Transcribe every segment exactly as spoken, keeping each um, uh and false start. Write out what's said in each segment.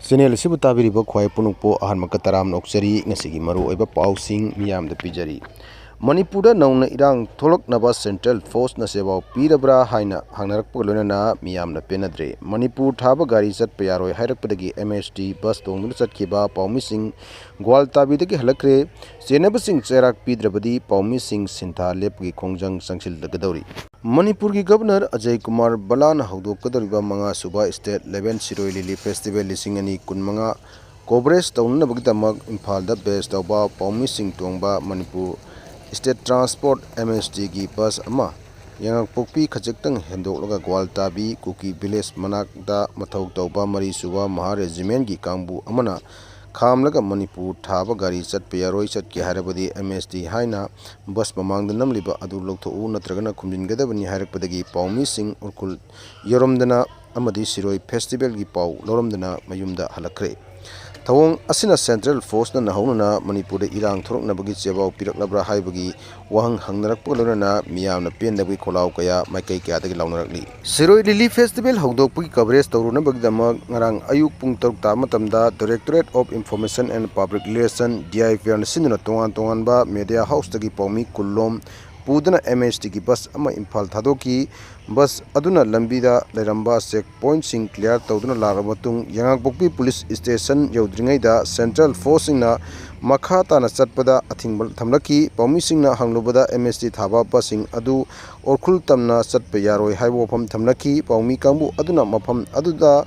Channel ꯑꯁꯤꯕꯨ ꯇꯥꯕꯤꯔꯤꯕ ꯈ꯭ꯋꯥꯏ ꯄꯨꯝꯅꯃꯛꯄꯨ ꯑꯍꯥꯟꯕ ꯇꯔꯥꯝꯅ ꯑꯣꯛꯆꯔꯤ꯫ ꯉꯁꯤꯒꯤ ꯃꯔꯨꯑꯣꯏꯕ ꯄꯥꯎꯁꯤꯡ ꯃꯤꯌꯥꯝꯗ ꯄꯤꯖꯔꯤ꯫ ꯃꯅꯤꯄꯨꯔꯗ ꯅꯧꯅ ꯏꯔꯥꯡ ꯊꯣꯛꯂꯛꯅꯕ ꯁꯦꯟꯇ꯭ꯔꯦꯜ ꯐꯣꯔꯁꯅ ꯆꯦꯕꯥꯎ ꯄꯤꯔꯕ꯭ꯔꯥ ꯍꯥꯏꯅ ꯍꯪꯅꯔꯛꯄꯒ ꯂꯣꯏꯅꯅ ꯃꯤꯌꯥꯝꯅ ꯄꯦꯟꯅꯗ꯭ꯔꯦ꯫ ꯃꯅꯤꯄꯨꯔ ꯊꯥꯕ ꯒꯥꯔꯤ ꯆꯠꯄ ꯌꯥꯔꯣꯏ ꯍꯥꯏꯔꯛꯄꯗꯒꯤ ꯑꯦꯝ ꯑꯦꯁ ꯇꯤ ꯕꯁ ꯇꯣꯡꯗꯨꯅ ꯆꯠꯈꯤꯕ ꯄꯥꯎꯃꯤꯁꯤꯡ ꯒ꯭ꯋꯥꯜꯇꯥꯕꯤꯗꯒꯤ ꯍꯜꯂꯛꯈ꯭ꯔꯦ꯫ ꯆꯦꯟꯅꯕꯁꯤꯡ ꯆꯩꯔꯥꯛ ꯄꯤꯗ꯭ꯔꯕꯗꯤ ꯄꯥꯎꯃꯤꯁꯤꯡ ꯁꯤꯟꯊꯥ ꯂꯦꯞꯄꯒꯤ ꯈꯣꯡꯖꯪ ꯆꯪꯁꯤꯜꯂꯒꯗꯧꯔꯤ꯫ ꯃꯅꯤꯄꯨꯔꯒꯤ governor Ajay Kumar ꯕꯂꯥꯅ ꯍꯧꯗꯣꯛꯀꯗꯧꯔꯤꯕ ꯃꯉꯥꯁꯨꯕ state level ꯁꯤꯔꯣꯏ ꯂꯤꯂꯤ ꯐꯦꯁꯇꯤꯚꯦꯜ ꯂꯤꯁꯤꯡ ꯑꯅꯤ ꯀꯨꯟꯃꯉꯥ ꯀꯣꯚꯔꯦꯖ ꯇꯧꯅꯅꯕꯒꯤꯗꯃꯛ ꯏꯝꯐꯥꯜꯗ ꯕꯦꯁ ꯇꯧꯕ ꯄꯥꯎꯃꯤꯁꯤꯡ ꯇꯣꯡꯕ ꯃꯅꯤꯄꯨꯔ ꯁ꯭ꯇꯦꯠ ꯇ꯭ꯔꯥꯟꯁꯄꯣꯔꯠ, ꯑꯦꯝ ꯑꯦꯁ ꯇꯤꯒꯤ ꯕꯁ ꯑꯃ ꯌꯥꯉꯥꯡꯄꯣꯛꯄꯤ ꯈꯖꯤꯛꯇꯪ ꯍꯦꯟꯗꯣꯛꯂꯒ ꯒ꯭ꯋꯥꯜꯇꯥꯕꯤ ꯀꯨꯀꯤ ꯚꯤꯂꯦꯖ ꯃꯅꯥꯛꯇ ꯃꯊꯧ ꯇꯧꯕ ꯃꯔꯤꯁꯨꯕ ꯃꯍꯥ ꯔꯦꯖꯤꯃꯦꯟꯒꯤ ꯀꯥꯡꯕꯨ ꯑꯃꯅ ꯈꯥꯝꯂꯒ ꯃꯅꯤꯄꯨꯔ ꯊꯥꯕ ꯒꯥꯔꯤ ꯆꯠꯄ ꯌꯥꯔꯣꯏ, ꯆꯠꯀꯦ ꯍꯥꯏꯔꯕꯗꯤ ꯑꯦꯝ ꯑꯦꯁ ꯇꯤ ꯍꯥꯏꯅ ꯕꯁ ꯃꯃꯥꯡꯗ ꯅꯝꯂꯤꯕ ꯑꯗꯨ ꯂꯧꯊꯣꯛꯎ ꯅꯠꯇ꯭ꯔꯒꯅ ꯈꯨꯝꯖꯤꯟꯒꯗꯕꯅꯤ ꯍꯥꯏꯔꯛꯄꯗꯒꯤ ꯄꯥꯎꯃꯤꯁꯤꯡ ꯎꯔꯈꯨꯜ ꯌꯧꯔꯝꯗꯅ ꯑꯃꯗꯤ ꯁꯤꯔꯣꯏ ꯐꯦꯁꯇꯤꯚꯦꯜꯒꯤ ꯄꯥꯎ ꯂꯧꯔꯝꯗꯅ ꯃꯌꯨꯝꯗ ꯍꯜꯂꯛꯈ꯭ꯔꯦ꯫ ꯊꯧꯑꯣꯡ ꯑꯁꯤꯅ ꯁꯦꯟꯇ꯭ꯔꯦꯜ ꯐꯣꯔꯁꯅ ꯅꯧꯍꯧꯅꯅ ꯃꯅꯤꯄꯨꯔꯗ ꯏꯔꯥꯡ ꯊꯣꯔꯛꯅꯕꯒꯤ ꯆꯦꯕꯥꯎ ꯄꯤꯔꯛꯂꯕ꯭ꯔꯥ ꯍꯥꯏꯕꯒꯤ ꯋꯥꯍꯪ ꯍꯪꯅꯔꯛꯄꯒ ꯂꯣꯏꯅꯅ ꯃꯤꯌꯥꯝꯅ ꯄꯦꯟꯗꯕꯒꯤ ꯈꯣꯜꯂꯥꯎ ꯀꯌꯥ ꯃꯥꯏꯀꯩ ꯀꯌꯥꯗꯒꯤ ꯂꯥꯎꯅꯔꯛꯂꯤ꯫ ꯁꯤꯔꯣꯏ ꯂꯤꯂꯤ ꯐꯦꯁꯇꯤꯚꯦꯜ ꯍꯧꯗꯣꯛꯄꯒꯤ ꯀꯚꯔꯦꯖ ꯇꯧꯔꯨꯅꯕꯒꯤꯗꯃꯛ ꯉꯔꯥꯡ ꯑꯌꯨꯛ ꯄꯨꯡ ꯇꯔꯨꯛ ꯇꯥꯕ ꯃꯇꯝꯗ Directorate of Information and Public Relation, D I P R ꯅ ꯁꯤꯟꯗꯨꯅ ꯇꯣꯉꯥꯟ ꯇꯣꯉꯥꯟꯕ ꯃꯦꯗꯤꯌꯥ ꯍꯥꯎꯁꯇꯒꯤ ꯄꯥꯎꯃꯤ ꯀꯨꯟꯂꯣꯝ ꯄꯨꯗꯨꯅ ꯑꯦꯝ ꯑꯦꯁ ꯇꯤꯒꯤ ꯕꯁ ꯑꯃ ꯏꯝꯐꯥꯜ ꯊꯥꯗꯣꯛꯈꯤ꯫ ꯕꯁ ꯑꯗꯨꯅ ꯂꯝꯕꯤꯗ ꯂꯩꯔꯝꯕ ꯆꯦꯛ ꯄꯣꯏꯟꯠꯁꯤꯡ ꯀ꯭ꯂꯤꯌꯥꯔ ꯇꯧꯗꯨꯅ ꯂꯥꯛꯂꯕ ꯃꯇꯨꯡ, ꯌꯥꯉꯥꯡꯄꯣꯛꯄꯤ ꯄꯨꯂꯤꯁ ꯁ꯭ꯇꯦꯁꯟ ꯌꯧꯗ꯭ꯔꯤꯉꯩꯗ ꯁꯦꯟꯇ꯭ꯔꯦꯜ ꯐꯣꯔꯁꯁꯤꯡꯅ ꯃꯈꯥ ꯇꯥꯅ ꯆꯠꯄꯗ ꯑꯊꯤꯡꯕ ꯊꯝꯂꯛꯈꯤ꯫ ꯄꯥꯎꯃꯤꯁꯤꯡꯅ ꯍꯪꯂꯨꯕꯗ ꯑꯦꯝ ꯑꯦꯁ ꯇꯤ ꯊꯥꯕ ꯕꯁꯁꯤꯡ ꯑꯗꯨ ꯎꯔꯈꯨꯜ ꯇꯝꯅ ꯆꯠꯄ ꯌꯥꯔꯣꯏ ꯍꯥꯏꯕ ꯋꯥꯐꯝ ꯊꯝꯂꯛꯈꯤ꯫ ꯄꯥꯎꯃꯤ ꯀꯥꯡꯕꯨ ꯑꯗꯨꯅ ꯃꯐꯝ ꯑꯗꯨꯗ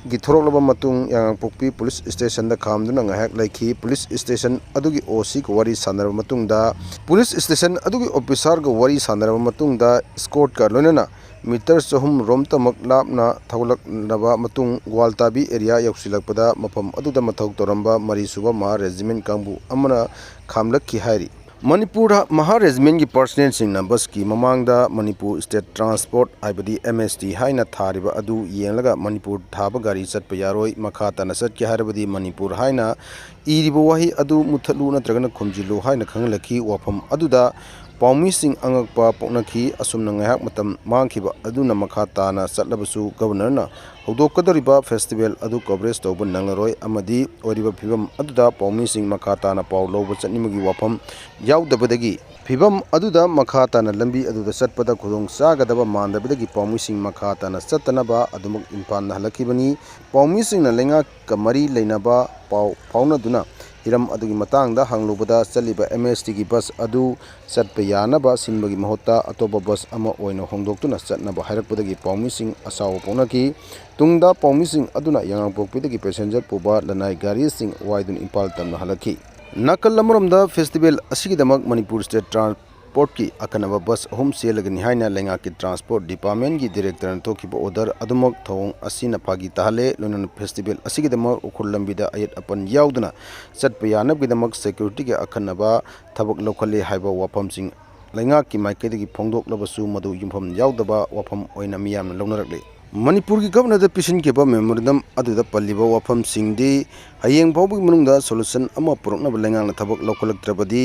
ꯒꯤ ꯊꯣꯔꯛꯂꯕ ꯃꯇꯨꯡ, ꯌꯥꯉꯥꯡꯄꯣꯛꯄꯤ ꯄꯨꯂꯤꯁ ꯁ꯭ꯇꯦꯁꯟꯗ ꯈꯥꯝꯗꯨꯅ ꯉꯥꯏꯍꯥꯛ ꯂꯩꯈꯤ꯫ ꯄꯨꯂꯤꯁ ꯁ꯭ꯇꯦꯁꯟ ꯑꯗꯨꯒꯤ ꯑꯣ ꯁꯤꯒ ꯋꯥꯔꯤ ꯁꯥꯟꯅꯔꯕ ꯃꯇꯨꯡꯗ, ꯄꯨꯂꯤꯁ ꯁ꯭ꯇꯦꯁꯟ ꯑꯗꯨꯒꯤ ꯑꯣꯐꯤꯁꯥꯔꯒ ꯋꯥꯔꯤ ꯁꯥꯟꯅꯔꯕ ꯃꯇꯨꯡꯗ, ꯏꯁꯀꯣꯔꯠꯀ ꯂꯣꯏꯅꯅ ꯃꯤꯇꯔ ꯆꯍꯨꯝ ꯔꯣꯝꯇꯃꯛ ꯂꯥꯞꯅ ꯊꯧꯒꯠꯂꯛꯂꯕ ꯃꯇꯨꯡ, ꯒ꯭ꯋꯥꯜꯇꯥꯕꯤ ꯑꯦꯔꯤꯌꯥ ꯌꯧꯁꯤꯜꯂꯛꯄꯗ ꯃꯐꯝ ꯑꯗꯨꯗ ꯃꯊꯧ ꯇꯧꯔꯝꯕ ꯃꯔꯤꯁꯨꯕ ꯃꯍꯥ ꯔꯦꯖꯤꯃꯦꯟ ꯀꯥꯡꯕꯨ ꯑꯃꯅ ꯈꯥꯝꯂꯛꯈꯤ ꯍꯥꯏꯔꯤ꯫ ꯃꯅꯤꯄꯨꯔꯗ ꯃꯍꯥ ꯔꯦꯖꯤꯃꯦꯟꯒꯤ ꯄꯔꯁꯅꯦꯜꯁꯤꯡꯅ ꯕꯁꯀꯤ ꯃꯃꯥꯡꯗ ꯃꯅꯤꯄꯨꯔ ꯁ꯭ꯇꯦꯠ ꯇ꯭ꯔꯥꯟꯁꯄꯣꯔꯠ ꯍꯥꯏꯕꯗꯤ ꯑꯦꯝ ꯑꯦꯁ ꯇꯤ ꯍꯥꯏꯅ ꯊꯥꯔꯤꯕ ꯑꯗꯨ ꯌꯦꯡꯂꯒ ꯃꯅꯤꯄꯨꯔ ꯊꯥꯕ ꯒꯥꯔꯤ ꯆꯠꯄ ꯌꯥꯔꯣꯏ, ꯃꯈꯥ ꯇꯥꯅ ꯆꯠꯀꯦ ꯍꯥꯏꯔꯕꯗꯤ ꯃꯅꯤꯄꯨꯔ ꯍꯥꯏꯅ ꯏꯔꯤꯕ ꯋꯥꯍꯩ ꯑꯗꯨ ꯃꯨꯠꯊꯠꯂꯨ ꯅꯠꯇ꯭ꯔꯒꯅ ꯈꯨꯝꯖꯤꯜꯂꯨ ꯍꯥꯏꯅ ꯈꯪꯍꯜꯂꯛꯈꯤ꯫ ꯋꯥꯐꯝ ꯑꯗꯨꯗ ꯄꯥꯎꯃꯤꯁꯤꯡ ꯑꯉꯛꯄ ꯄꯣꯛꯅꯈꯤ꯫ ꯑꯁꯨꯝꯅ ꯉꯥꯏꯍꯥꯛ ꯃꯇꯝ ꯃꯥꯡꯈꯤꯕ ꯑꯗꯨꯅ ꯃꯈꯥ ꯇꯥꯅ ꯆꯠꯂꯕꯁꯨ ꯒꯕꯔꯅꯔꯅ ꯍꯧꯗꯣꯛꯀꯗꯧꯔꯤꯕ ꯐꯦꯁꯇꯤꯚꯦꯜ ꯑꯗꯨ ꯀꯣꯚꯔꯦꯖ ꯇꯧꯕ ꯅꯪꯂꯔꯣꯏ ꯑꯃꯗꯤ ꯑꯣꯏꯔꯤꯕ ꯐꯤꯕꯝ ꯑꯗꯨꯗ ꯄꯥꯎꯃꯤꯁꯤꯡ ꯃꯈꯥ ꯇꯥꯅ ꯄꯥꯎ ꯂꯧꯕ ꯆꯠꯅꯤꯡꯕꯒꯤ ꯋꯥꯐꯝ ꯌꯥꯎꯗꯕꯗꯒꯤ ꯐꯤꯕꯝ ꯑꯗꯨꯗ ꯃꯈꯥ ꯇꯥꯅ ꯂꯝꯕꯤ ꯑꯗꯨꯗ ꯆꯠꯄꯗ ꯈꯨꯗꯣꯡ ꯆꯥꯒꯗꯕ ꯃꯥꯟꯗꯕꯗꯒꯤ ꯄꯥꯎꯃꯤꯁꯤꯡ ꯃꯈꯥ ꯇꯥꯅ ꯆꯠꯇꯅꯕ ꯑꯗꯨꯃꯛ ꯏꯝꯐꯥꯜꯗ ꯍꯜꯂꯛꯈꯤꯕꯅꯤ꯫ ꯄꯥꯎꯃꯤꯁꯤꯡꯅ ꯂꯩꯉꯥꯛꯀ ꯃꯔꯤ ꯂꯩꯅꯕ ꯄꯥꯎ ꯐꯥꯎꯅꯗꯨꯅ ꯍꯤꯔꯝ ꯑꯗꯨꯒꯤ ꯃꯇꯥꯡꯗ ꯍꯪꯂꯨꯕꯗ ꯆꯠꯂꯤꯕ ꯑꯦꯝ ꯑꯦꯁ ꯇꯤꯒꯤ ꯕꯁ ꯑꯗꯨ ꯆꯠꯄ ꯌꯥꯅꯕ ꯁꯤꯟꯕꯒꯤ ꯃꯍꯨꯠꯇ ꯑꯇꯣꯞꯄ ꯕꯁ ꯑꯃ ꯑꯣꯏꯅ ꯍꯣꯡꯗꯣꯛꯇꯨꯅ ꯆꯠꯅꯕ ꯍꯥꯏꯔꯛꯄꯗꯒꯤ ꯄꯥꯎꯃꯤꯁꯤꯡ ꯑꯁꯥꯎꯕ ꯐꯣꯡꯅꯈꯤ꯫ ꯇꯨꯡꯗ ꯄꯥꯎꯃꯤꯁꯤꯡ ꯑꯗꯨꯅ ꯌꯥꯉꯥꯡꯄꯣꯛꯄꯤꯗꯒꯤ ꯄꯦꯁꯦꯟꯖꯔ ꯄꯨꯕ ꯂꯅꯥꯏ ꯒꯥꯔꯤꯁꯤꯡ ꯋꯥꯏꯗꯨꯅ ꯏꯝꯐꯥꯜ ꯇꯝꯅ ꯍꯜꯂꯛꯈꯤ꯫ ꯅꯥꯀꯜ ꯑꯃꯔꯣꯝꯗ ꯐꯦꯁꯇꯤꯚꯦꯜ ꯑꯁꯤꯒꯤꯗꯃꯛ ꯃꯅꯤꯄꯨꯔ ꯁ꯭ꯇꯦꯠ ꯇ꯭ꯔꯥꯟꯁꯄꯣꯔꯠꯀꯤ ꯑꯈꯟꯅꯕ ꯕꯁ ꯑꯍꯨꯝ ꯆꯦꯜꯂꯒꯅꯤ ꯍꯥꯏꯅ ꯂꯩꯉꯥꯛꯀꯤ ꯇ꯭ꯔꯥꯟꯁꯄꯣꯔꯠ ꯗꯤꯄꯥꯔꯠꯃꯦꯟꯒꯤ ꯗꯤꯔꯦꯛꯇꯔꯅ ꯊꯣꯛꯈꯤꯕ ꯑꯣꯔꯗꯔ ꯑꯗꯨꯃꯛ ꯊꯧꯑꯣꯡ ꯑꯁꯤꯅ ꯐꯥꯒꯤ ꯇꯥꯍꯜꯂꯦ꯫ ꯂꯣꯏꯅꯅ ꯐꯦꯁꯇꯤꯚꯦꯜ ꯑꯁꯤꯒꯤꯗꯃꯛ ꯎꯈ꯭ꯔꯨꯜ ꯂꯝꯕꯤꯗ ꯑꯌꯦꯠ ꯑꯄꯟ ꯌꯥꯎꯗꯅ ꯆꯠꯄ ꯌꯥꯅꯕꯒꯤꯗꯃꯛ ꯁꯦꯀ꯭ꯌꯨꯔꯤꯇꯤꯒꯤ ꯑꯈꯟꯅꯕ ꯊꯕꯛ ꯂꯧꯈꯠꯂꯦ ꯍꯥꯏꯕ ꯋꯥꯐꯝꯁꯤꯡ ꯂꯩꯉꯥꯛꯀꯤ ꯃꯥꯏꯀꯩꯗꯒꯤ ꯐꯣꯡꯗꯣꯛꯂꯕꯁꯨ ꯃꯗꯨ ꯌꯨꯝꯐꯝ ꯌꯥꯎꯗꯕ ꯋꯥꯐꯝ ꯑꯣꯏꯅ ꯃꯤꯌꯥꯝꯅ ꯂꯧꯅꯔꯛꯂꯤ꯫ ꯃꯅꯤꯄꯨꯔꯒꯤ ꯒꯕꯔꯅꯔꯗ ꯄꯤꯁꯤꯟꯈꯤꯕ ꯃꯦꯃꯣꯔꯦꯟꯗꯝ ꯑꯗꯨꯗ ꯄꯜꯂꯤꯕ ꯋꯥꯐꯝꯁꯤꯡꯗꯤ ꯍꯌꯦꯡ ꯐꯥꯎꯕꯒꯤ ꯃꯅꯨꯡꯗ ꯁꯣꯂꯨꯁꯟ ꯑꯃ ꯄꯨꯔꯛꯅꯕ ꯂꯩꯉꯥꯛꯅ ꯊꯕꯛ ꯂꯧꯈꯠꯂꯛꯇ꯭ꯔꯕꯗꯤ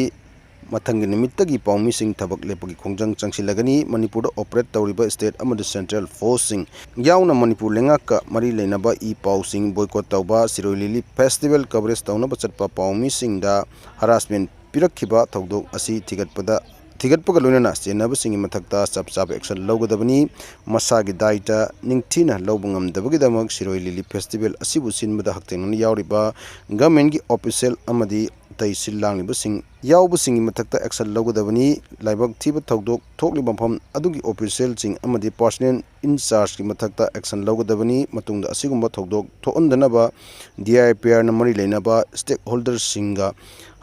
ꯃꯊꯪꯒꯤ ꯅꯨꯃꯤꯠꯇꯒꯤ ꯄꯥꯎꯃꯤꯁꯤꯡ ꯊꯕꯛ ꯂꯦꯞꯄꯒꯤ ꯈꯣꯡꯖꯪ ꯆꯪꯁꯤꯜꯂꯒꯅꯤ꯫ ꯃꯅꯤꯄꯨꯔꯗ ꯑꯣꯄꯔꯦꯠ ꯇꯧꯔꯤꯕ ꯁ꯭ꯇꯦꯠ ꯑꯃꯗꯤ ꯁꯦꯟꯇ꯭ꯔꯦꯜ ꯐꯣꯔꯁꯁꯤꯡ ꯌꯥꯎꯅ ꯃꯅꯤꯄꯨꯔ ꯂꯩꯉꯥꯛꯀ ꯃꯔꯤ ꯂꯩꯅꯕ ꯏ ꯄꯥꯎꯁꯤꯡ ꯕꯣꯏꯀꯣꯠ ꯇꯧꯕ, ꯁꯤꯔꯣꯏ ꯂꯤꯂꯤ ꯐꯦꯁꯇꯤꯚꯦꯜ ꯀꯚꯔꯦꯖ ꯇꯧꯅꯕ ꯆꯠꯄ ꯄꯥꯎꯃꯤꯁꯤꯡꯗ ꯍꯔꯥꯁꯃꯦꯟ ꯄꯤꯔꯛꯈꯤꯕ ꯊꯧꯗꯣꯛ ꯑꯁꯤ ꯊꯤꯒꯠꯄꯗ, ꯊꯤꯒꯠꯄꯒ ꯂꯣꯏꯅꯅ ꯆꯦꯟꯅꯕꯁꯤꯡꯒꯤ ꯃꯊꯛꯇ ꯆꯞ ꯆꯥꯕ ꯑꯦꯛꯁꯟ ꯂꯧꯒꯗꯕꯅꯤ꯫ ꯃꯁꯥꯒꯤ ꯗꯥꯏꯇ ꯅꯤꯡꯊꯤꯅ ꯂꯧꯕ ꯉꯝꯗꯕꯒꯤꯗꯃꯛ ꯁꯤꯔꯣꯏ ꯂꯤꯂꯤ ꯐꯦꯁꯇꯤꯚꯦꯜ ꯑꯁꯤꯕꯨ ꯁꯤꯟꯕꯗ ꯍꯛꯊꯦꯡꯅꯅ ꯌꯥꯎꯔꯤꯕ ꯒꯚꯔꯟꯃꯦꯟꯒꯤ ꯑꯣꯐꯤꯁꯤꯌꯦꯜ ꯑꯃꯗꯤ ꯑꯇꯩ ꯁꯤꯜ ꯂꯥꯡꯂꯤꯕꯁꯤꯡ ꯌꯥꯎꯕꯁꯤꯡꯒꯤ ꯃꯊꯛꯇ ꯑꯦꯛꯁꯟ ꯂꯧꯒꯗꯕꯅꯤ꯫ ꯂꯥꯏꯕꯛ ꯊꯤꯕ ꯊꯧꯗꯣꯛ ꯊꯣꯛꯂꯤꯕ ꯃꯐꯝ ꯑꯗꯨꯒꯤ ꯑꯣꯐꯤꯁꯤꯌꯦꯜꯁꯤꯡ ꯑꯃꯗꯤ ꯄꯥꯔꯁꯣꯅꯦꯜ ꯏꯟꯆꯥꯔꯖꯀꯤ ꯃꯊꯛꯇ ꯑꯦꯛꯁꯟ ꯂꯧꯒꯗꯕꯅꯤ꯫ ꯃꯇꯨꯡꯗ ꯑꯁꯤꯒꯨꯝꯕ ꯊꯧꯗꯣꯛ ꯊꯣꯛꯍꯟꯗꯅꯕ ꯗꯤ ꯑꯥꯏ ꯄꯤ ꯑꯥꯔꯅ ꯃꯔꯤ ꯂꯩꯅꯕ ꯁ꯭ꯇꯦꯛꯍꯣꯜꯗꯔꯁꯤꯡꯒ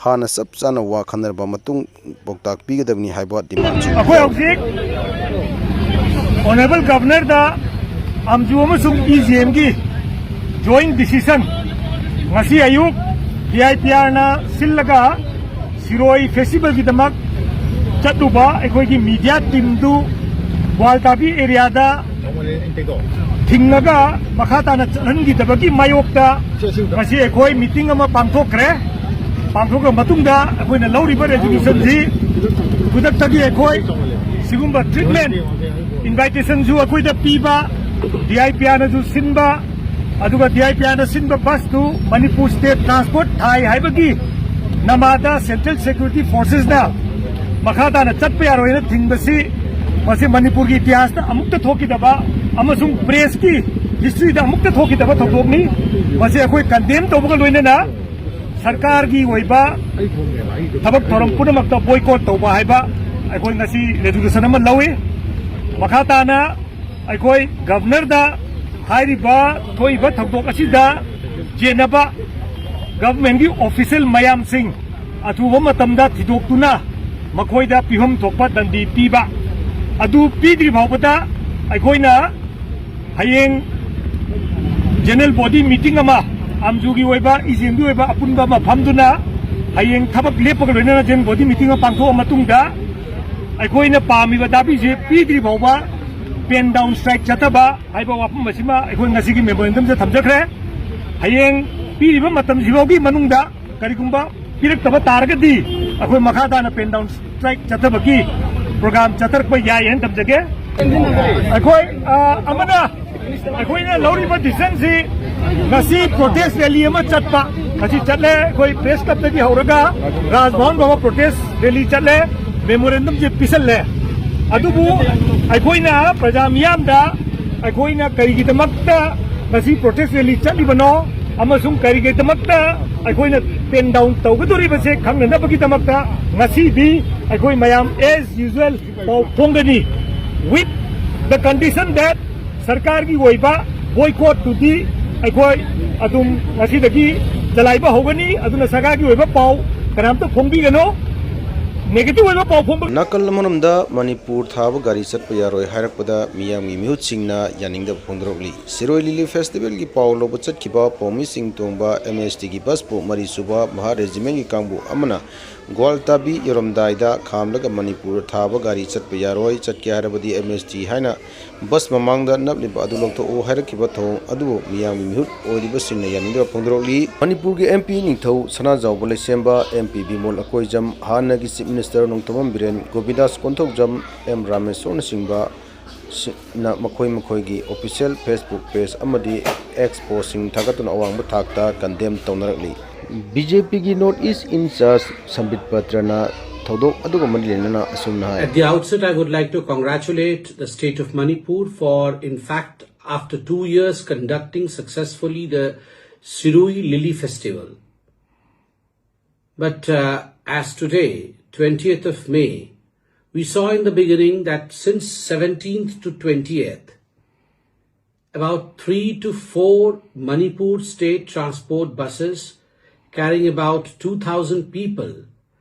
ꯍꯥꯟꯅ ꯆꯞ ꯆꯥꯅ ꯋꯥ ꯈꯟꯅꯔꯕ ꯃꯇꯨꯡ ꯄꯥꯎꯇꯥꯛ ꯄꯤꯒꯗꯕꯅꯤ ꯍꯥꯏꯕ ꯗꯤꯃꯥꯟꯁꯨ ꯑꯩꯈꯣꯏ ꯍꯧꯖꯤꯛ ꯑꯣꯅꯔꯦꯕꯜ ꯒꯚꯔꯅꯔꯗ ꯑꯝꯖꯨ ꯑꯃꯁꯨꯡ ꯏ ꯖꯤ ꯑꯦꯝꯒꯤ ꯖꯣꯏꯟ ꯗꯤꯁꯤꯖꯟ ꯉꯁꯤ ꯑꯌꯨꯛ ꯗꯤ ꯑꯥꯏ ꯄꯤ ꯑꯥꯔꯅ ꯁꯤꯜꯂꯒ ꯁꯤꯔꯣꯏ ꯐꯦꯁꯇꯤꯚꯦꯜꯒꯤꯗꯃꯛ ꯆꯠꯂꯨꯕ ꯑꯩꯈꯣꯏꯒꯤ ꯃꯤꯗꯤꯌꯥ ꯇꯤꯝꯗꯨ ꯒ꯭ꯋꯥꯜꯇꯥꯕꯤ ꯑꯦꯔꯤꯌꯥꯗ ꯊꯤꯡꯉꯒ ꯃꯈꯥ ꯇꯥꯅ ꯆꯠꯍꯟꯈꯤꯗꯕꯒꯤ ꯃꯥꯌꯣꯛꯇ ꯉꯁꯤ ꯑꯩꯈꯣꯏ ꯃꯤꯇꯤꯡ ꯑꯃ ꯄꯥꯡꯊꯣꯛꯈ꯭ꯔꯦ꯫ ꯄꯥꯡꯊꯣꯛꯈ꯭ꯔ ꯃꯇꯨꯡꯗ ꯑꯩꯈꯣꯏꯅ ꯂꯧꯔꯤꯕ ꯔꯦꯖꯣꯂꯨꯁꯟꯁꯤ ꯈꯨꯗꯛꯇꯒꯤ ꯑꯩꯈꯣꯏ ꯁꯤꯒꯨꯝꯕ ꯇ꯭ꯔꯤꯠꯃꯦꯟ ꯏꯟꯚꯥꯏꯇꯦꯁꯟꯁꯨ ꯑꯩꯈꯣꯏꯗ ꯄꯤꯕ, ꯗꯤ ꯑꯥꯏ ꯄꯤ ꯑꯥꯔꯅꯁꯨ ꯁꯤꯟꯕ, ꯑꯗꯨꯒ ꯗꯤ ꯑꯥꯏ ꯄꯤ ꯑꯥꯔꯅ ꯁꯤꯟꯕ ꯕꯁꯇꯨ ꯃꯅꯤꯄꯨꯔ ꯁ꯭ꯇꯦꯠ ꯇ꯭ꯔꯥꯟꯁꯄꯣꯔꯠ ꯊꯥꯏ ꯍꯥꯏꯕꯒꯤ ꯅꯃꯥꯗ ꯁꯦꯟꯇ꯭ꯔꯦꯜ ꯁꯦꯀ꯭ꯌꯨꯔꯤꯇꯤ ꯐꯣꯔꯁꯦꯁꯅ ꯃꯈꯥ ꯇꯥꯅ ꯆꯠꯄ ꯌꯥꯔꯣꯏꯅ ꯊꯤꯡꯕꯁꯤ, ꯃꯁꯤ ꯃꯅꯤꯄꯨꯔꯒꯤ ꯏꯇꯤꯍꯥꯁꯇ ꯑꯃꯨꯛꯇ ꯊꯣꯛꯈꯤꯗꯕ ꯑꯃꯁꯨꯡ ꯄ꯭ꯔꯦꯁꯀꯤ ꯍꯤꯁꯇ꯭ꯔꯤꯗ ꯑꯃꯨꯛꯇ ꯊꯣꯛꯈꯤꯗꯕ ꯊꯧꯗꯣꯛꯅꯤ꯫ ꯃꯁꯤ ꯑꯩꯈꯣꯏ ꯀꯟꯗꯦꯝ ꯇꯧꯕꯒ ꯂꯣꯏꯅꯅ ꯁꯔꯀꯥꯔꯒꯤ ꯑꯣꯏꯕ ꯊꯕꯛ ꯊꯧꯔꯝ ꯄꯨꯝꯅꯃꯛꯇ ꯕꯣꯏꯀꯣꯠ ꯇꯧꯕ ꯍꯥꯏꯕ ꯑꯩꯈꯣꯏ ꯉꯁꯤ ꯔꯦꯖꯣꯂꯨꯁꯟ ꯑꯃ ꯂꯧꯏ꯫ ꯃꯈꯥ ꯇꯥꯅ ꯑꯩꯈꯣꯏ ꯒꯚꯔꯅꯔꯗ ꯍꯥꯏꯔꯤꯕ ꯊꯣꯛꯏꯕ ꯊꯧꯗꯣꯛ ꯑꯁꯤꯗ ꯆꯦꯟꯅꯕ ꯒꯚꯔꯟꯃꯦꯟꯒꯤ ꯑꯣꯐꯤꯁꯦꯜ ꯃꯌꯥꯝꯁꯤꯡ ꯑꯊꯨꯕ ꯃꯇꯝꯗ ꯊꯤꯗꯣꯛꯇꯨꯅ ꯃꯈꯣꯏꯗ ꯄꯤꯐꯝ ꯊꯣꯛꯄ ꯗꯟꯗꯤ ꯄꯤꯕ ꯑꯗꯨ ꯄꯤꯗ꯭ꯔꯤ ꯐꯥꯎꯕꯗ ꯑꯩꯈꯣꯏꯅ ꯍꯌꯦꯡ ꯖꯦꯅꯔꯦꯜ ꯕꯣꯗꯤ ꯃꯤꯇꯤꯡ ꯑꯃ, ꯑꯝꯖꯨꯒꯤ ꯑꯣꯏꯕ, ꯏꯖꯦꯟꯒꯤ ꯑꯣꯏꯕ ꯑꯄꯨꯟꯕ ꯑꯃ ꯐꯝꯗꯨꯅ ꯍꯌꯦꯡ ꯊꯕꯛ ꯂꯦꯞꯄꯒ ꯂꯣꯏꯅꯅ ꯖꯦꯅꯔꯦꯜ ꯕꯣꯗꯤ ꯃꯤꯇꯤꯡ ꯑꯃ ꯄꯥꯡꯊꯣꯛꯑ ꯃꯇꯨꯡꯗ ꯑꯩꯈꯣꯏꯅ ꯄꯥꯝꯃꯤꯕ ꯗꯥꯕꯤꯁꯦ ꯄꯤꯗ꯭ꯔꯤ ꯐꯥꯎꯕ ꯄꯦꯟ ꯗꯥꯎꯟ ꯁ꯭ꯇ꯭ꯔꯥꯏꯛ ꯆꯠꯊꯕ ꯍꯥꯏꯕ ꯋꯥꯐꯝ ꯑꯁꯤꯃ ꯑꯩꯈꯣꯏ ꯉꯁꯤꯒꯤ ꯃꯦꯃꯣꯔꯦꯟꯗꯝꯁꯤꯗ ꯊꯝꯖꯈ꯭ꯔꯦ꯫ ꯍꯌꯦꯡ ꯄꯤꯔꯤꯕ ꯃꯇꯝꯁꯤꯐꯥꯎꯒꯤ ꯃꯅꯨꯡꯗ ꯀꯔꯤꯒꯨꯝꯕ ꯄꯤꯔꯛꯇꯕ ꯇꯥꯔꯒꯗꯤ ꯑꯩꯈꯣꯏ ꯃꯈꯥ ꯇꯥꯅ ꯄꯦꯟ ꯗꯥꯎꯟ ꯁ꯭ꯇ꯭ꯔꯥꯏꯛ ꯆꯠꯊꯕꯒꯤ ꯄ꯭ꯔꯣꯒ꯭ꯔꯥꯝ ꯆꯠꯊꯔꯛꯄ ꯌꯥꯏ ꯍꯥꯏꯅ ꯊꯝꯖꯒꯦ꯫ ꯑꯩꯈꯣꯏ, ꯑ, ꯑꯃꯅ ꯑꯩꯈꯣꯏꯅ ꯂꯧꯔꯤꯕ ꯗꯤꯁꯤꯖꯟꯁꯤ ꯉꯁꯤ ꯄ꯭ꯔꯣꯇꯦꯁ ꯔꯦꯂꯤ ꯑꯃ ꯆꯠꯄ, ꯉꯁꯤ ꯆꯠꯂꯦ꯫ ꯑꯩꯈꯣꯏ ꯄ꯭ꯔꯦꯁ ꯀ꯭ꯂꯕꯇꯒꯤ ꯍꯧꯔꯒ ꯔꯥꯖꯚꯕꯟ ꯐꯥꯎꯕ ꯄ꯭ꯔꯣꯇꯦꯁ ꯔꯦꯂꯤ ꯆꯠꯂꯦ, ꯃꯦꯃꯣꯔꯦꯟꯗꯝꯁꯦ ꯄꯤꯁꯜꯂꯦ꯫ ꯑꯗꯨꯕꯨ ꯑꯩꯈꯣꯏꯅ ꯄ꯭ꯔꯖꯥ ꯃꯤꯌꯥꯝꯗ ꯑꯩꯈꯣꯏꯅ ꯀꯔꯤꯒꯤꯗꯃꯛꯇ ꯉꯁꯤ ꯄ꯭ꯔꯣꯇꯦꯁ ꯔꯦꯂꯤ ꯆꯠꯂꯤꯕꯅꯣ ꯑꯃꯁꯨꯡ ꯀꯔꯤꯒꯤꯗꯃꯛꯇ ꯑꯩꯈꯣꯏꯅ ꯄꯦꯟ ꯗꯥꯎꯟ ꯇꯧꯒꯗꯧꯔꯤꯕꯁꯦ ꯈꯪꯅꯅꯕꯒꯤꯗꯃꯛꯇ ꯉꯁꯤꯗꯤ ꯑꯩꯈꯣꯏ ꯃꯌꯥꯝ as usual ꯄꯥꯎ ꯐꯣꯡꯒꯅꯤ, with the condition that ꯁꯔꯀꯥꯔꯒꯤ ꯑꯣꯏꯕ ꯕꯣꯏꯀꯣꯠꯇꯨꯗꯤ ꯑꯩꯈꯣꯏ ꯑꯗꯨꯝ ꯉꯁꯤꯗꯒꯤ ꯆꯂꯥꯏꯕ ꯍꯧꯒꯅꯤ꯫ ꯑꯗꯨꯅ ꯁꯔꯀꯥꯔꯒꯤ ꯑꯣꯏꯕ ꯄꯥꯎ ꯀꯅꯥꯝꯇ ꯐꯣꯡꯕꯤꯒꯅꯨ, ꯅꯦꯒꯦꯇꯤꯚ ꯑꯣꯏꯕ ꯄꯥꯎ ꯐꯣꯡꯕ ꯅꯥꯀꯜ ꯑꯃꯔꯣꯝꯗ ꯃꯅꯤꯄꯨꯔ ꯊꯥꯕ ꯒꯥꯔꯤ ꯆꯠꯄ ꯌꯥꯔꯣꯏ ꯍꯥꯏꯔꯛꯄꯗ ꯃꯤꯌꯥꯝꯒꯤ ꯃꯤꯍꯨꯠꯁꯤꯡꯅ ꯌꯥꯅꯤꯡꯗꯕ ꯐꯣꯡꯗꯣꯔꯛꯂꯤ꯫ ꯁꯤꯔꯣꯏ ꯂꯤꯂꯤ ꯐꯦꯁꯇꯤꯚꯦꯜꯒꯤ ꯄꯥꯎ ꯂꯧꯕ ꯆꯠꯈꯤꯕ ꯄꯥꯎꯃꯤꯁꯤꯡ ꯇꯣꯡꯕ ꯑꯦꯝ ꯑꯦꯁ ꯇꯤꯒꯤ ꯕꯁꯄꯨ ꯃꯔꯤꯁꯨꯕ ꯃꯍꯥ ꯔꯦꯖꯤꯃꯦꯟꯒꯤ ꯀꯥꯡꯕꯨ ꯑꯃꯅ ꯒ꯭ꯋꯥꯜꯇꯥꯕꯤ ꯌꯧꯔꯝꯗꯥꯏꯗ ꯈꯥꯝꯂꯒ ꯃꯅꯤꯄꯨꯔ ꯊꯥꯕ ꯒꯥꯔꯤ ꯆꯠꯄ ꯌꯥꯔꯣꯏ, ꯆꯠꯀꯦ ꯍꯥꯏꯔꯕꯗꯤ ꯑꯦꯝ ꯑꯦꯁ ꯇꯤ ꯍꯥꯏꯅ ꯕꯁ ꯃꯃꯥꯡꯗ ꯅꯞꯂꯤꯕ ꯑꯗꯨ ꯂꯧꯊꯣꯛꯎ ꯍꯥꯏꯔꯛꯈꯤꯕ ꯊꯧꯑꯣꯡ ꯑꯗꯨꯕꯨ ꯃꯤꯌꯥꯝꯒꯤ ꯃꯤꯍꯨꯠ ꯑꯣꯏꯔꯤꯕꯁꯤꯡꯅ ꯌꯥꯅꯤꯡꯗꯕ ꯐꯣꯡꯗꯣꯔꯛꯂꯤ꯫ ꯃꯅꯤꯄꯨꯔꯒꯤ ꯑꯦꯝ ꯄꯤ ꯅꯤꯡꯊꯧ ꯁꯅꯥꯖꯥꯎꯕ ꯂꯩꯁꯦꯝꯕ, ꯑꯦꯝ ꯄꯤ ꯕꯤꯃꯣꯜ ꯑꯀꯣꯏꯖꯝ, ꯍꯥꯟꯅꯒꯤ chief minister Nongthombam Biren, Govindas Konthoujam, M ꯔꯥꯃꯦꯁꯣꯔꯅꯆꯤꯡꯕ ꯁꯤꯡꯅ ꯃꯈꯣꯏ ꯃꯈꯣꯏꯒꯤ ꯑꯣꯐꯤꯁꯤꯌꯦꯜ ꯐꯦꯁꯕꯨꯛ ꯄꯦꯖ ꯑꯃꯗꯤ ꯑꯦꯛꯁ ꯄꯣꯁꯁꯤꯡ ꯊꯥꯒꯠꯇꯨꯅ ꯑꯋꯥꯡꯕ ꯊꯥꯛꯇ ꯀꯟꯗꯦꯝ ꯇꯧꯅꯔꯛꯂꯤ꯫ ꯕꯤ ꯖꯦ ꯄꯤꯒꯤ ꯅꯣꯔꯠ ꯏꯁ ꯏꯟꯆꯥꯔꯖ ꯁꯝꯕꯤꯠ ꯄꯇ꯭ꯔꯅ ꯊꯧꯗꯣꯛ ꯑꯗꯨꯒ ꯃꯔꯤ ꯂꯩꯅꯅ ꯑꯁꯨꯝꯅ ꯍꯥꯏ꯫ At the outset, I would like to congratulate the state of Manipur for, in fact, after two years, conducting successfully the Sirui Lily Festival. But uh, as today, twentieth of May, we saw in the beginning that since seventeenth to twentieth, about three to four Manipur state transport buses carrying about two thousand people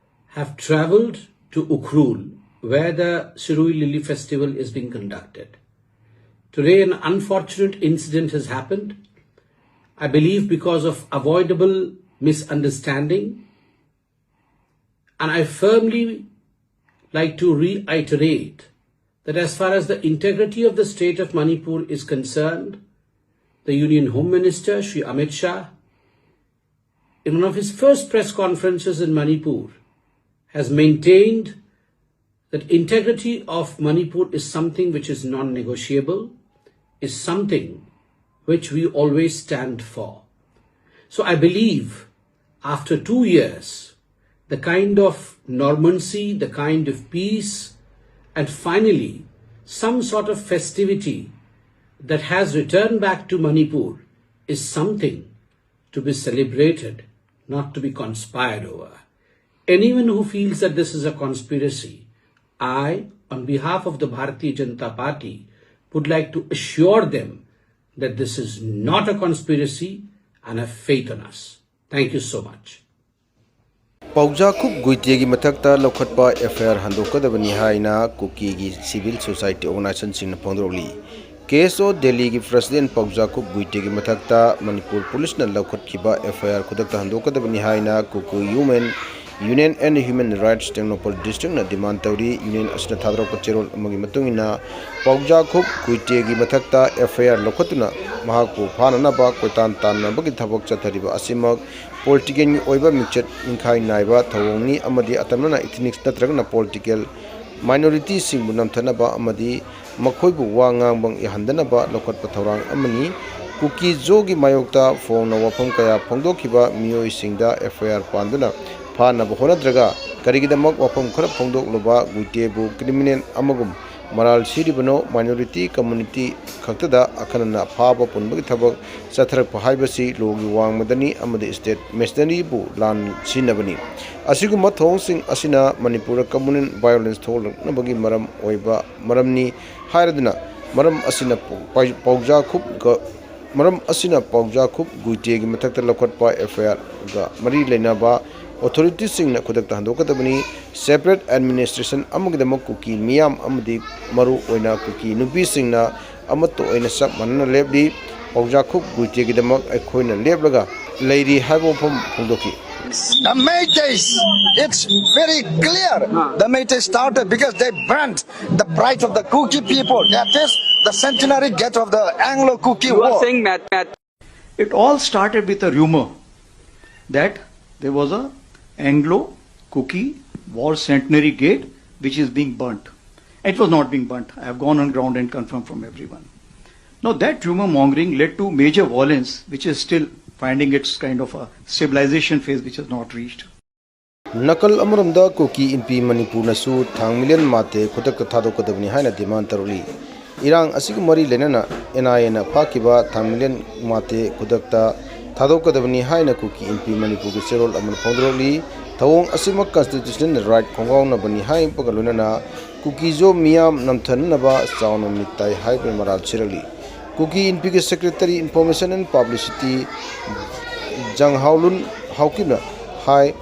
have traveled to Ukhrul, where the Sirui Lily Festival is being conducted. Today, an unfortunate incident has happened, I believe, because of avoidable misunderstanding. And I firmly like to reiterate that as far as the integrity of the state of Manipur is concerned, the Union Home Minister, Shri Amit Shah, in one of his first press conferences in Manipur, has maintained that integrity of Manipur is something which is non-negotiable, is something which we always stand for. So I believe after two years, the kind of normalcy, the kind of peace, and finally some sort of festivity that has returned back to Manipur is something to be celebrated, not to be conspired over. Anyone who feels that this is a conspiracy, I, on behalf of the Bharatiya Janata Party, would like to assure them that this is not a conspiracy and have faith on us. Thank you so much. ꯄꯥꯎꯖꯥꯈꯨꯞ ꯒꯨꯏꯇꯦꯒꯤ ꯃꯊꯛꯇ ꯂꯧꯈꯠꯄ F ꯑꯥꯏ R ꯍꯟꯗꯣꯛꯀꯗꯕꯅꯤ ꯍꯥꯏꯅ ꯀꯨꯀꯤꯒꯤ civil society ꯑꯣꯔꯒꯅꯥꯏꯖꯦꯁꯟꯁꯤꯡꯅ ꯐꯣꯡꯗꯣꯔꯛꯂꯤ꯫ ꯀꯦ ꯑꯦꯁ ꯑꯣ ꯗꯦꯜꯂꯤꯒꯤ president ꯄꯥꯎꯖꯥꯈꯨꯞ ꯒꯨꯏꯇꯦꯒꯤ ꯃꯊꯛꯇ ꯃꯅꯤꯄꯨꯔ ꯄꯨꯂꯤꯁꯅ ꯂꯧꯈꯠꯈꯤꯕ F ꯑꯥꯏ R ꯈꯨꯗꯛꯇ ꯍꯟꯗꯣꯛꯀꯗꯕꯅꯤ ꯍꯥꯏꯅ Kuki women Union and Human Rights Tengnoupal Districtꯅ demand ꯇꯧꯔꯤ꯫ Union ꯑꯁꯤꯅ ꯊꯥꯗꯣꯔꯛꯄ ꯆꯦꯔꯣꯜ ꯑꯃꯒꯤ ꯃꯇꯨꯡ ꯏꯟꯅ, ꯄꯥꯎꯖꯥꯈꯨꯞ ꯒꯨꯏꯇꯦꯒꯤ ꯃꯊꯛꯇ F I R ꯂꯧꯈꯠꯇꯨꯅ ꯃꯍꯥꯛꯄꯨ ꯐꯥꯅꯅꯕ ꯀꯣꯏꯇꯥꯟ ꯇꯥꯟꯅꯕꯒꯤ ꯊꯕꯛ ꯆꯠꯊꯔꯤꯕ ꯑꯁꯤꯃꯛ political ꯑꯣꯏꯕ ꯃꯤꯡꯆꯠ ꯅꯤꯡꯈꯥꯏ ꯅꯥꯏꯕ ꯊꯧꯑꯣꯡꯅꯤ ꯑꯃꯗꯤ ꯑꯇꯝꯅꯅ ethnics ꯅꯠꯇ꯭ꯔꯒꯅ political minorityꯁꯤꯡꯕꯨ ꯅꯝꯊꯅꯕ ꯑꯃꯗꯤ ꯃꯈꯣꯏꯕꯨ ꯋꯥ ꯉꯥꯡꯕ ꯌꯥꯍꯟꯗꯅꯕ ꯂꯧꯈꯠꯄ ꯊꯧꯔꯥꯡ ꯑꯃꯅꯤ꯫ ꯀꯨꯀꯤ ꯖꯣꯒꯤ ꯃꯥꯌꯣꯛꯇ ꯐꯣꯡꯅ ꯋꯥꯐꯝ ꯀꯌꯥ ꯐꯣꯡꯗꯣꯛꯈꯤꯕ ꯃꯤꯑꯣꯏꯁꯤꯡꯗ F I R ꯄꯥꯟꯗꯨꯅ ꯐꯥꯅꯕ ꯍꯣꯠꯅꯗ꯭ꯔꯒ, ꯀꯔꯤꯒꯤꯗꯃꯛ ꯋꯥꯐꯝ ꯈꯔ ꯐꯣꯡꯗꯣꯛꯂꯨꯕ ꯒꯨꯏꯇꯦꯕꯨ criminal ꯑꯃꯒꯨꯝ ꯃꯔꯥꯜ ꯁꯤꯔꯤꯕꯅꯣ? Minority community ꯈꯛꯇꯗ ꯑꯈꯟꯅꯅ ꯐꯥꯕ ꯄꯨꯟꯕꯒꯤ ꯊꯕꯛ ꯆꯠꯊꯔꯛꯄ ꯍꯥꯏꯕꯁꯤ lawꯒꯤ ꯋꯥꯡꯃꯗꯅꯤ ꯑꯃꯗꯤ state machineryꯕꯨ ꯂꯥꯟ ꯁꯤꯖꯤꯟꯅꯕꯅꯤ꯫ ꯑꯁꯤꯒꯨꯝꯕ ꯊꯧꯑꯣꯡꯁꯤꯡ ꯑꯁꯤꯅ ꯃꯅꯤꯄꯨꯔꯗ communal violence ꯊꯣꯛꯂꯛꯅꯕꯒꯤ ꯃꯔꯝ ꯑꯣꯏꯕ ꯃꯔꯝꯅꯤ ꯍꯥꯏꯔꯗꯨꯅ, ꯃꯔꯝ ꯑꯁꯤꯅ ꯄꯥꯎ-, ꯄꯥꯎꯖꯥꯈꯨꯞ ꯒ-, ꯃꯔꯝ ꯑꯁꯤꯅ ꯄꯥꯎꯖꯥꯈꯨꯞ ꯒꯨꯏꯇꯦꯒꯤ ꯃꯊꯛꯇ ꯂꯧꯈꯠꯄ F I Rꯒ ꯃꯔꯤ ꯂꯩꯅꯕ authorityꯁꯤꯡꯅ ꯈꯨꯗꯛꯇ ꯍꯟꯗꯣꯛꯀꯗꯕꯅꯤ꯫ Separate administration ꯑꯃꯒꯤꯗꯃꯛ ꯀꯨꯀꯤ ꯃꯤꯌꯥꯝ ꯑꯃꯗꯤ ꯃꯔꯨ ꯑꯣꯏꯅ ꯀꯨꯀꯤ ꯅꯨꯄꯤꯁꯤꯡꯅ ꯑꯃꯠꯇ ꯑꯣꯏꯅ ꯆꯞ ꯃꯥꯟꯅꯅ ꯂꯦꯞꯂꯤ꯫ ꯄꯥꯎꯖꯥꯈꯨꯞ ꯒꯨꯏꯇꯦꯒꯤꯗꯃꯛ ꯑꯩꯈꯣꯏꯅ ꯂꯦꯞꯂꯒ ꯂꯩꯔꯤ ꯍꯥꯏꯕ ꯋꯥꯐꯝ ꯐꯣꯡꯗꯣꯛꯈꯤ꯫ The Meiteis, it's very clear. The Meiteis started because they burnt the pride of the Kuki people. That is the centenary gate of the Anglo-Kuki You are war. Saying Matt, Matt. It all started with a rumor that there was a Anglo-Kuki war centenary gate which is being burnt. It was not being burnt. I have gone on ground and confirmed from everyone. Now that rumor mongering led to major violence, which is still finding its kind of a civilization phase which has not reached. ꯅꯥꯀꯜ ꯑꯃꯔꯣꯝꯗ ꯀꯨꯀꯤ ꯏꯟꯄꯤ ꯃꯅꯤꯄꯨꯔꯅꯁꯨ ꯊꯥꯡꯃꯤꯂꯦꯟ ꯃꯥꯇꯦ ꯈꯨꯗꯛꯇ ꯊꯥꯗꯣꯛꯀꯗꯕꯅꯤ ꯍꯥꯏꯅ demand ꯇꯧꯔꯛꯂꯤ꯫ ꯏꯔꯥꯡ ꯑꯁꯤꯒ ꯃꯔꯤ ꯂꯩꯅꯅ N I Aꯅ ꯐꯥꯈꯤꯕ ꯊꯥꯡꯃꯤꯂꯦꯟ Mate ꯈꯨꯗꯛꯇ ꯊꯥꯗꯣꯛꯀꯗꯕꯅꯤ ꯍꯥꯏꯅ ꯀꯨꯀꯤ ꯏꯟꯄꯤ ꯃꯅꯤꯄꯨꯔꯒꯤ ꯆꯦꯔꯣꯜ ꯑꯃꯅ ꯐꯣꯡꯗꯣꯔꯛꯂꯤ꯫ ꯊꯧꯑꯣꯡ ꯑꯁꯤꯃꯛ constitutional right ꯈꯣꯡꯒꯥꯎꯅꯕꯅꯤ ꯍꯥꯏꯕꯒ ꯂꯣꯏꯅꯅ ꯀꯨꯀꯤꯖꯣ ꯃꯤꯌꯥꯝ ꯅꯝꯊꯅꯅꯕ ꯆꯥꯎꯅ ꯃꯤꯠ ꯇꯥꯏ ꯍꯥꯏꯕ ꯃꯔꯥꯜ ꯁꯤꯔꯛꯂꯤ꯫ ꯀꯨꯀꯤ ꯏꯟꯄꯤꯒꯤ Secretary Information and Publicity ꯖꯪꯍꯥꯎꯂꯨꯟ ꯍꯥꯎꯀꯤꯞꯅ ꯍꯥꯏ,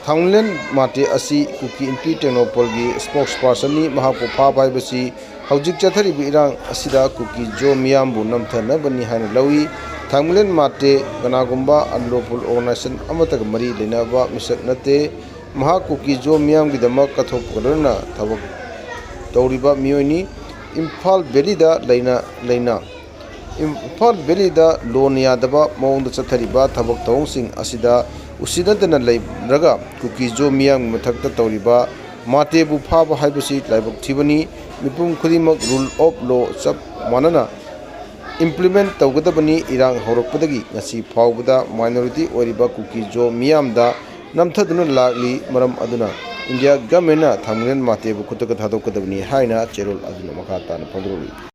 ꯊꯥꯡꯂꯦꯟ ꯃꯥꯇꯦ ꯑꯁꯤ ꯀꯨꯀꯤ ꯏꯟꯄꯤ ꯇꯦꯡꯅꯧꯄꯜꯒꯤ spokespersonꯅꯤ꯫ ꯃꯍꯥꯛꯄꯨ ꯐꯥꯕ ꯍꯥꯏꯕꯁꯤ ꯍꯧꯖꯤꯛ ꯆꯠꯊꯔꯤꯕ ꯏꯔꯥꯡ ꯑꯁꯤꯗ ꯀꯨꯀꯤ ꯖꯣ ꯃꯤꯌꯥꯝꯕꯨ ꯅꯝꯊꯅꯕꯅꯤ ꯍꯥꯏꯅ ꯂꯧꯏ꯫ ꯊꯥꯡꯃꯩꯂꯦꯟ ꯃꯥꯇꯦ ꯀꯅꯥꯒꯨꯝꯕ unlawful organization ꯑꯃꯠꯇꯒ ꯃꯔꯤ ꯂꯩꯅꯕ ꯃꯤꯁꯛ ꯅꯠꯇꯦ꯫ ꯃꯍꯥꯛ ꯀꯨꯀꯤ-ꯖꯣ ꯃꯤꯌꯥꯝꯒꯤꯗꯃꯛ ꯀꯠꯊꯣꯛꯄꯒ ꯂꯣꯏꯅꯅ ꯊꯕꯛ ꯇꯧꯔꯤꯕ ꯃꯤꯑꯣꯏꯅꯤ꯫ ꯏꯝꯐꯥꯜ ꯚꯦꯂꯤꯗ ꯂꯩꯅ ꯂꯩꯅ ꯏꯝꯐꯥꯜ ꯚꯦꯂꯤꯗ ꯂꯣꯅ ꯌꯥꯗꯕ ꯃꯑꯣꯡꯗ ꯆꯠꯊꯔꯤꯕ ꯊꯕꯛ ꯊꯧꯑꯣꯡꯁꯤꯡ ꯑꯁꯤꯗ ꯎꯁꯤꯟꯅꯗꯅ ꯂꯩꯔꯒ ꯀꯨꯀꯤ-ꯖꯣ ꯃꯤꯌꯥꯝꯒꯤ ꯃꯊꯛꯇ ꯇꯧꯔꯤꯕ ꯃꯥꯇꯦꯕꯨ ꯐꯥꯕ ꯍꯥꯏꯕꯁꯤ ꯂꯥꯏꯕꯛ ꯊꯤꯕꯅꯤ꯫ ꯃꯤꯄꯨꯝ ꯈꯨꯗꯤꯡꯃꯛ rule of law ꯆꯞ ꯃꯥꯟꯅꯅ implement ꯇꯧꯒꯗꯕꯅꯤ꯫ ꯏꯔꯥꯡ ꯍꯧꯔꯛꯄꯗꯒꯤ ꯉꯁꯤ ꯐꯥꯎꯕꯗ minority ꯑꯣꯏꯔꯤꯕ ꯀꯨꯀꯤ-ꯖꯣ ꯃꯤꯌꯥꯝꯗ ꯅꯝꯊꯗꯨꯅ ꯂꯥꯛꯂꯤ꯫ ꯃꯔꯝ ꯑꯗꯨꯅ ꯏꯟꯗꯤꯌꯥ ꯒꯚꯔꯟꯃꯦꯟꯠꯅ ꯊꯥꯡꯃꯩꯕꯟ ꯃꯥꯇꯦꯕꯨ ꯈꯨꯗꯛꯇ ꯊꯥꯗꯣꯛꯀꯗꯕꯅꯤ ꯍꯥꯏꯅ ꯆꯦꯔꯣꯜ ꯑꯗꯨꯅ ꯃꯈꯥ ꯇꯥꯅ ꯐꯣꯡꯗꯣꯔꯛꯂꯤ꯫